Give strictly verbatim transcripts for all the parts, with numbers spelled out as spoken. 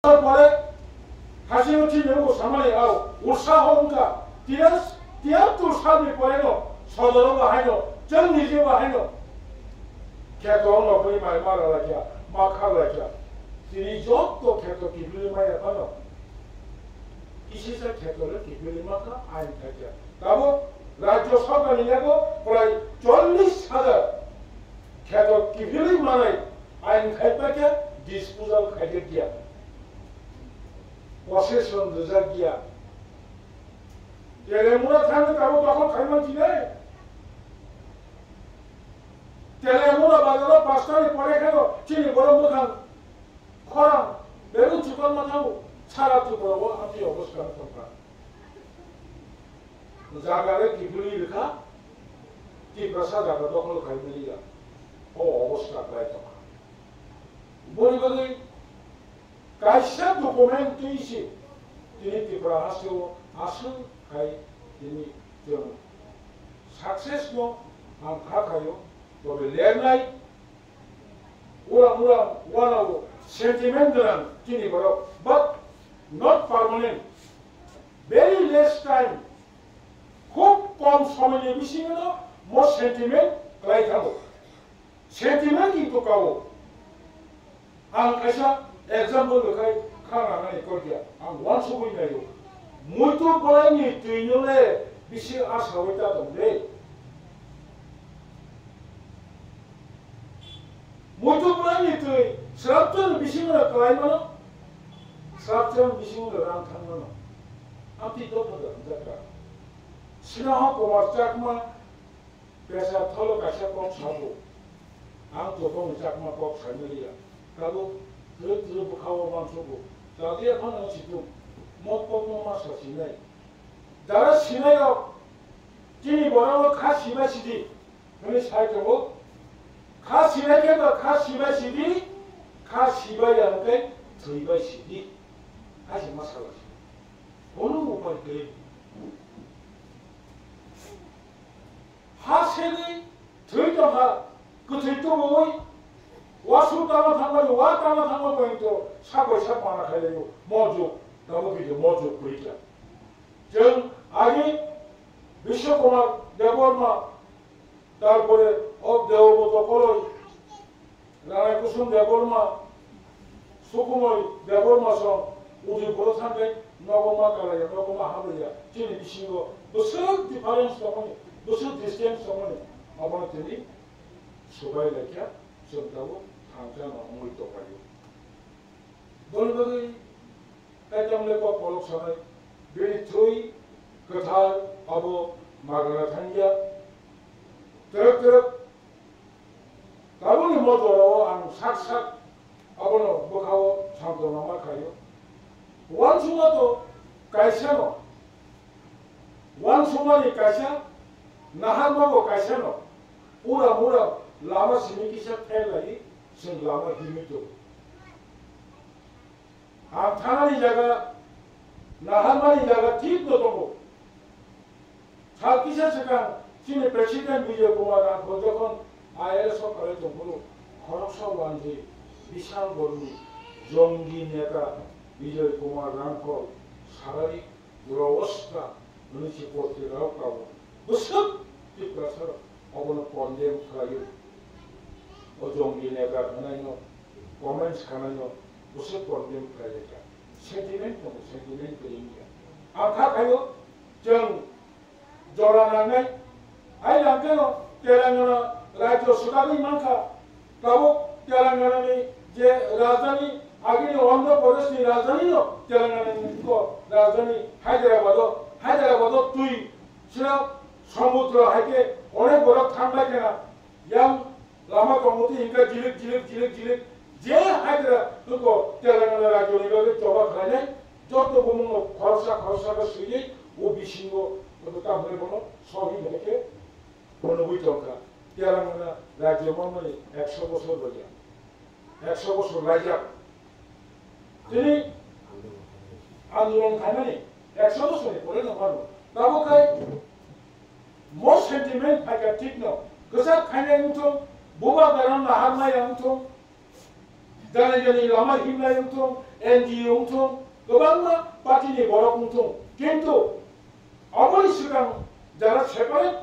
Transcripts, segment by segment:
Pore, hasing chini o samani au, utsaho wngkha, tiras, tiyar tu salni pore no, sodoro bahai no, chwng nije bahai no. Kheto no koi mai mara laikya, makha laikya. Tini jotto kheto kibili maya phano. Kisisa kheto le kibili makha, ain thakya. Tabo Rajya Sarkar ni yago prai chollish hajar kheto kibili manai ain khai pakya, disposal khai dia. Possession rijak ya. Telemura thangwi tabo dokhol khai man sinai. Telemura bazaro pastani pore kheno chini borok mwkhang khorang beru chukal ma thango. Sara Tripura o amtwi oboskan tongkha. Jaga le kibuli rikha, Tiprasa jaga dokhol khai maliya. O oboskan bai tongkha. Boni bagwi kaisa document twi se tini Tripura hasteo aswk khai tini chwng success no ang kha khaio, tobe lernai uram uram wanao sentiment gwnang chini borok, but not permanent, very less time, khub kom somoini bisingo mo sentiment klai thango. Sentiment ni tokao ang kaisa example rwkhai khana nai kok ya, ang uansugwi naio. Muitu bolai ni twi no le bisi asawi ta tong de. Muitu bolai ni twi srapto ni bisingo na klai mano, srapto ni bisingo na rang thang mano. Amtwi dopha da jakka. Sinaha Kumar Chakma Pesa tholo kaisa kok sabo. Ang joto ni Chakma kok saimaliya. Tabuk thwrwk thwrwk bwkhao mansugo. Chadiya phano situng. Mok kokno ma sa sinai. Dara sinai rok. Chini borok kha sibai sidi. Hwnwi sai tongo. Kha sinai khe ba kha sibai sidi. Kha sibai ya hwnkhe thwibai sidi. Hai se ma sala sidi. Kono upai kwrwi. Ha sedi thwi tongkha, kwthwi tubuwi, wasu tama thangmani, wa tama thangma pointo, sabai sak mana khailaio, mojok, tamo kije mojok kwrwi kha. Chwng agi Biswa Kumar Debbarma, tarpore o Debbarma Koloi, Ranai Kusum Debbarma, Sukumoi Debbarma song Udaipuro thangkhe nogo ma kalaiya, nogo ma hamriya. Chini bisingo bwswk difference tongmani, bwswk distance tongmani, abono tini swbai laikha, chwng tabuk thangchano wngwi tonglaio. Boni bagwi kaitam le kok kolok sanai, bini thwi kwthar abo magana thangya. Twrwk twrwk Tabukni mojorao ang sak sak abono bwkhao santona ma khaio. Uansukma to kaisano, uansukmani kaisa naharma bo kaisano, ura mura lama simi kisa pherlai chwng lama himwi tongo. Ang thanani jaga, naharmani jaga thik no tongo. Sal kisa swkang chini President Bijoy Kumar Rangkhol jokhon I R S o khalai tongphuru, khoroksa wanjwi Bishal Bormani jongi neta Bijoy Kumar Rangkhol salai durawostha hwnwi se potrika o kao. Bwswk Tiprasa rok obono condemn khlaio. O jongi neta hwnaino, comments khwnaino bwswk condemn khlai kha. Sentiment tongo, sentiment kwrwi wngya. Ang kha khaio, chwng jora nangnai. Hai nangkheno Telangana rajyo swkagwi mankha. Tabuk Telangana ni je rajdhani, agini Andhra Pradesh ni rajdhani no Telangana ni ko rajdhani Hyderabad o, Hyderabad o twi sira samudra hai khe onek borok thang bai khena yang lama tongmoti hingka jilik, jilik, jilik, jilik. Je Hyderabad ko Telangana rajyo ni bagwi choba khlainai joto bumung no khoroksa, khoroksa khe swiwi o bisingo tamni bono sohi hai khe Phunugwi tongkha, Telangana rajyo manmani ekso bosor loya. Ekso bosor laijak. Tini andolon khaimani ekso bosor ni pore no phano. Tabo khai mo sentiment phaikha thik no. Kwchak khainai wngthung, buba berang naharmaya wngthung. Jani jani lama himnai wngthung, N G O wngthung, kwbangma party ni borok wngthung, kintu aboni swkang jara separate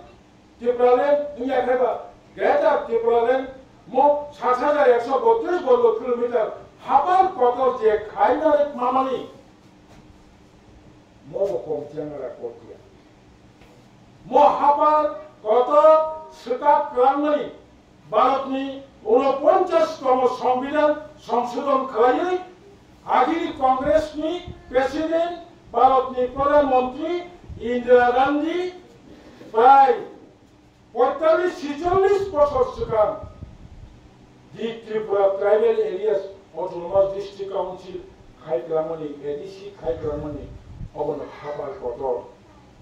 Tipraland wngya khe ba Greater Tipraland mo sat hajar ekso botris borgo kilometer hapar kotor je khainai mamani mo bo kom chengra kotia. Mo hapar kotor swkak kwrangmani Bharatni unoponchas tomo Songbidan songsodon khlaiwi agini Congressni President Bharatni Pradhan Mantri Indira Gandhi prai poitallis chicholish bosor swkang di Tripura Tribal Areas Autonomous District Council khai kwrangmani, A D C khai kwrangmani obono hapar kotor.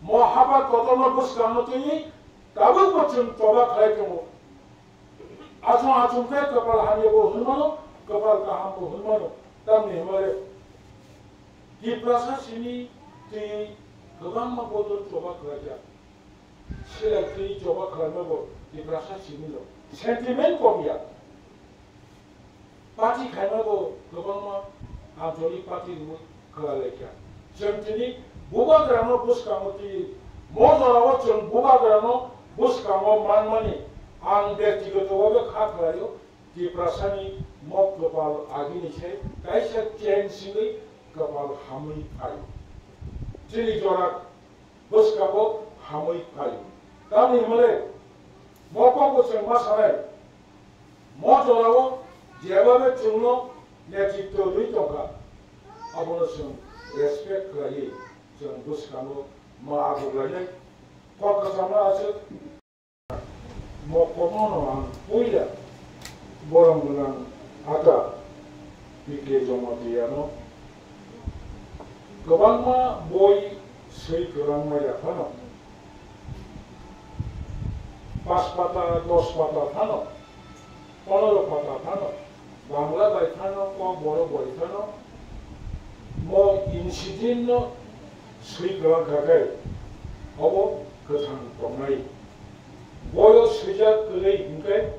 Mo hapar kotorno bwskango twiwi tabukbo chwng choba khlai tongo. Achung achung khe kwpal hamya bo hwnmano, kwpal kaham bo hwnmano. Tamni hwnmale Tiprasa simi twi kwbangma bodol choba khlaijak. Selai twi choba khlaima bo Tiprasa simi no sentiment kom ya. Party khaima bo kwbangma ancholic party rwui khlai laikha. Chwng tini bubagrano bwskango twi mo jorao chwng bubagrano bwskango manmani ang byaktigoto bhabe kha khlaio. Tiprasani mok kwpal agini se kaisa change wngwi kwpal hamwi phaio. Chini jora bwskango hamwi phaio. Tamni hwnle mo kokbo chwng ma sanai, mo jorao jeba be chwngno netritwo rwi tongkha, abono chwng respect khlaiwi chwng bwskango ma aguklainai. Kok kwchangma aswk. Mo komono ang puila borong gwnang ata P K Jamatia no kwbangma boi swi kwrwngma ya phano, pas pata, dos pata phano, ponoro pata phano, Bangla bai phano, Kokborok bai phano, mo incident no swi kwlang kha khe, obo kwthang tongnai. Boyo swijak kwrwi hwnkhe,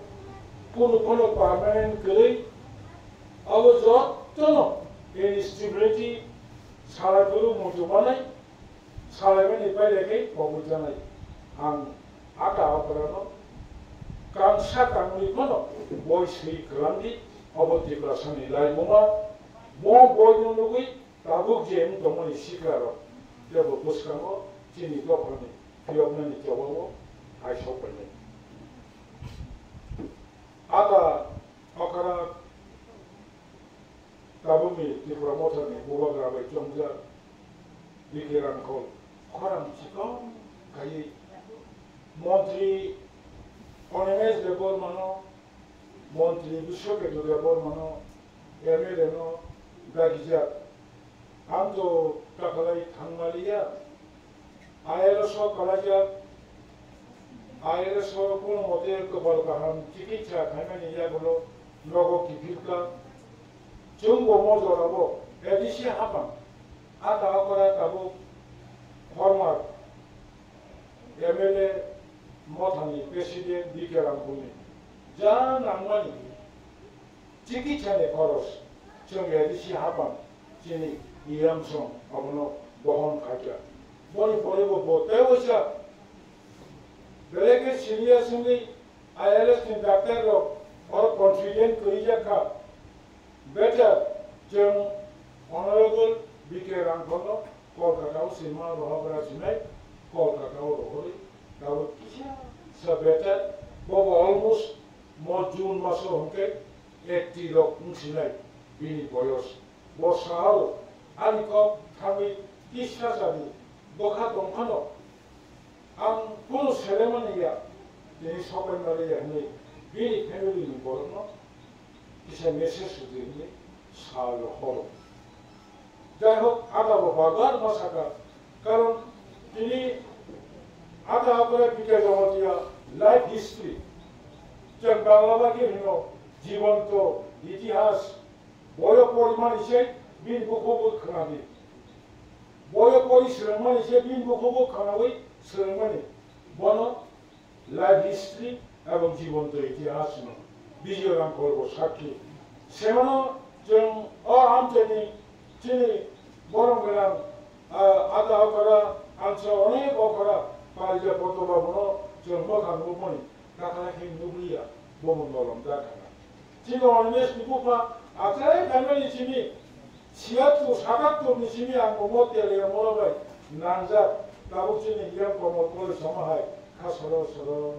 kunu phano permanent kwrwi, abo jotono instability salai phuru muchung manai, salaimani pailai khe kobui janai. Ang ata operano kangsa kangni phano boi swi kwlangdi, obo Tiprasani laibuma. Bo boino nugwi tabuk je wng tongmani sikrarok teibo bwskango chini dophani phiyoknani jobabo hai sokpainai. Ata okra Tabukni Tripura Mothani bubagra bai chongjak B K Rangkhol khorang chikon khaiwi Montri Animesh Debbarmano, Montri Biswaketu Debbarmano, M L A no dagijak. Ang to takalai thangmaliya. I L S o kalaijak, I L S o kono mote kopal kaham chikitsa khaimani yagulo nogo kiphilka. Chwngbo mo jorabo A D C hapang, ata okora tabuk former M L A Mothani President B K Rangkhol ni ja nangmani chikitsa ni khoros chwng A D C hapang chini E M song abono bohon khaikha. Boni pore bo bo tei waisa belai khe serious wngwi I L S ni doctor rok oro confident kwrwi jak kha. Better chwng Honorable B K Rangkhol no Kolkata o sima rohobra sinai Kolkata o rohorwi tabuk kisa sa better. Bobo almost mo June maso hwnkhe eighty rok wngsinai bini boyos. Bo sahao ani kok thangwi kisa sadi bwkha tongphano ang kunu selemani ya, tini sopai maliya hwnwi bini family ni borokno kisa message sudi hwnwi sal rohoro. Jai hok, ata bo bar bar ma saka, karon tini ata apore P K Jamatia life history, chwng Bangla bai khe hino jibanto itihas, boyo porimani se bini bukhugo khwnadi. Boyo pori swrwngmani se bini bukhugo khwnawi swrwngmani. Bono life history ebong jibanto itihas hino. Bijoy Rangkhol bo sakhi. Semano chwng o amchaini chini borok gwnang, ah, ada okora, ansa onek okora parijak kotor babono chwng mwkhang nukmani kakana khe nukliya, bobo nolom da thangna. Chini Animesh ni bupha achai phaimani simi siyattu satattu ni simi ang bomo tele moro bai nangjak, tabuk chini yang komo koi sama hai kha soro soro.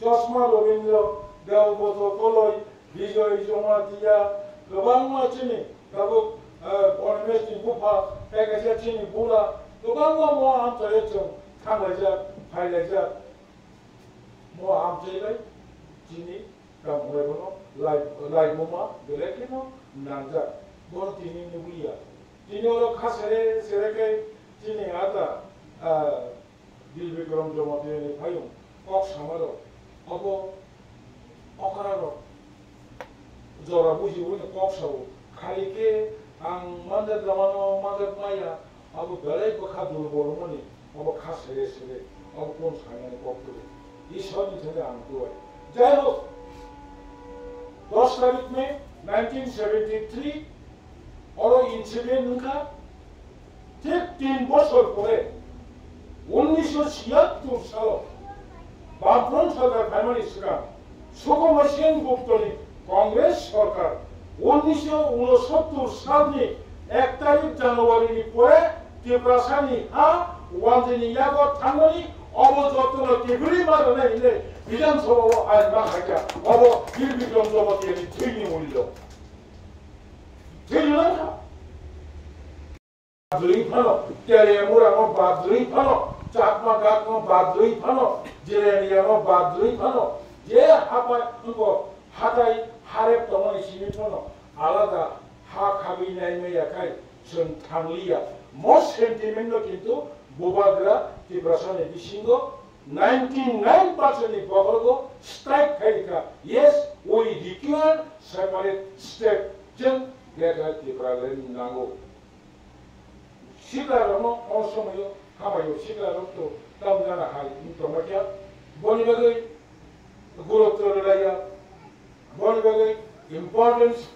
Chosma Robindra, Dewboto Koloi, Bijoy Jamatia, kwbangma chini tabuk, eh, Animesh ni bupha, tei kaisa chini bura, kwbangma mo amchaio chwng thanglaijak, phailaijak. Mo amchai bai chini tamo bai bono lai, laimuma belai kheno nangjak. Bono tini nugliya. Tini oro kha sere sere khe chini ata, ah, Bil Bikram Jamatia ni phaiyung kok samarok, obo okra rok jora buji uni kok sao, khali khe ang manjak lamano manjak maya, abo belai bwkha dul bormani, abo kha sere sere, abo kun sainani kok tuli. Ishwar ni thani ang duai. Jai hok, dos tarik May nineteen seventy three, oro incident wngkha, thik tin bosor pore, unnisho chiyattor salo, Bamfront sorkar phaimani swkang, Sukumasen Guptoni Congress sorkar, unnisho unosottor salni ek tarik January ni pore Tiprasani ha wanjini yago thangmani obo jotono kebiri ma rwnai hinwi Bidhan Sabha o ain ma khaikha, obo Bil Bikram Jamatia ni thwini mullo. Thwini mankha. Badrwi phano, Telemurano badrwi phano, Chakma Gakno badrwi phano, Jiraniano badrwi phano, je hapai wngkha hatai harep tongmani simi phano alada ha khagwi naimaya khai chwng thangliya. Mo sentiment no kintu bubagra Tiprasani bisingo ninety nine percent ni bokhorogo strike khai kha. Yes, we require separate state, chwng Greater Tipraland nango. Siklarokno o somoio hamaio siklarok to tamjana hai wng tongma khe boni bagwi gurutto rwlaiya, boni bagwi importance